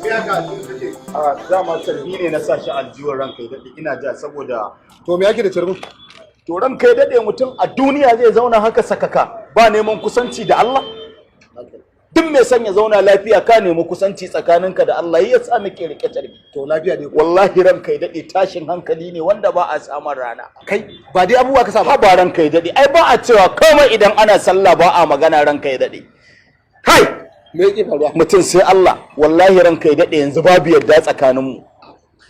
Me haka kake? A dama carbi ne na sa shi aljiwar, ranka ya daɗe, ina ja saboda To, me yake da carbin? To, ranka ya daɗe, mutum a duniya zai zauna haka sakaka ba neman kusanci da Allah? Duk mai son ya zauna lafiya, ka nemi kusanci tsakaninka da Allah, ya sa muke rike carbi. To, lafiya dai ko? Wallahi, ranka ya daɗe, tashin hankali ne wanda ba a samun rana. Kai, ba dai abubuwa ka sa ba? Ba, ranka ya daɗe, ai ba a cewa komai idan ana sallah, ba a magana, ranka ya daɗe. Kai! Me yake faruwa? Mutum sai Allah. Wallahi, ranka ya daɗe, yanzu babu yadda tsakaninmu,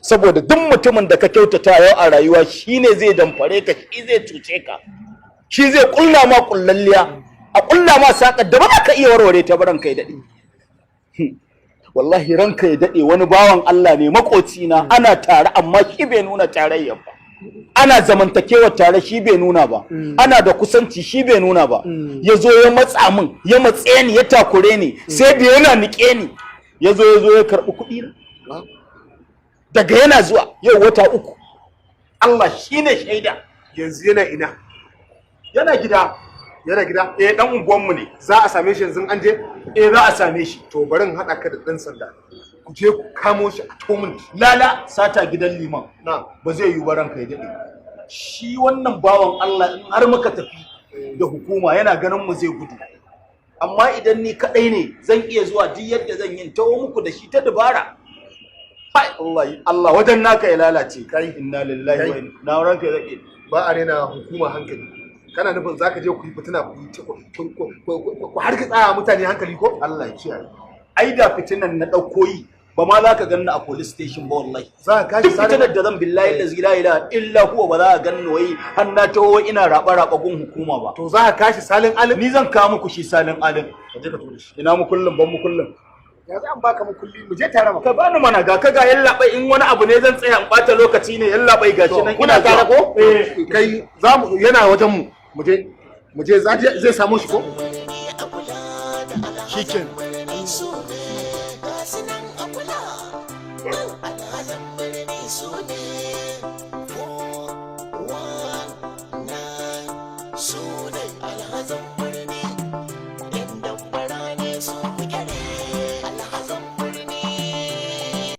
saboda duk mutumin da ka kyautata yau a rayuwa, shine zai damfare ka, shi zai cuce ka, shi zai kulla ma kullalliya, a kulla ma saƙar da ba za ka iya warware ta ba, ranka ya daɗe. Wallahi, ranka ya daɗe, wani bawan Allah ne, makocina, ana tare amma shi bai nuna tarayyar ba. Ana zamantakewar tare, shi bai nuna ba. Ana da kusanci, shi bai nuna ba. Ya zo ya matsa min, ya matse ni, ya takure ni, sai da yana nike ni, ya zo ya karɓi kuɗi na. Daga yana zuwa yau wata 3, Allah shine shaida. Yanzu yana ina? Yana gida. Yana gida? Eh, dan unguwanmu ne. Za a same shi yanzu an je? Eh, za a same shi. To, bari in haɗa ka da ɗan sanda, ku je ku kamo shi a tomin. Lala, sata gidan liman. Na. Ba zai yiwu ba, ranka ya daɗe. Shi wannan bawan Allah, in har muka tafi da hukuma, yana ganin mu zai gudu. Amma idan ni kaɗai ne, zan iya zuwa duk yadda zan yi tawo muku da shi ta dabara. Hai, Allah, Allah wajen naka ya lalace. Kai, inna lillahi wa inna, na, ranka ya daɗe. Ba a rena hukuma hankali. Kana nufin zaka je ku yi fitina, ku yi ku hargitsa mutane hankali ko? Allah ya kiyaye. Ai da fitinan na ɗauko yi, ba ma za ka ganni a police station ba, wallahi. Za ka kashi Duk fitinar da zan, billahi lazi la ilaha illa huwa, ba za ka ganni wai har na taho ina raba raba gun hukuma ba. To, za ka kashi salin alin? Ni zan kawo muku shi salin alin. Ka je ka tura shi. Ina mu kullum? Ban mu kullum. Ya za an baka mu kulli? Mu je tare ma. Ka bani mana. Ga ka ga yallaɓai, in wani abu ne zan tsaya in ɓata lokaci ne? Yallaɓai, gashi nan. Kuna Ina tare zuwa. ko? Eh. Kai, za mu yana wajen mu. Mu je zai samu shi ko? Shikenan. Su ne ga su nan a kula, alhazan birni su ne 419 su.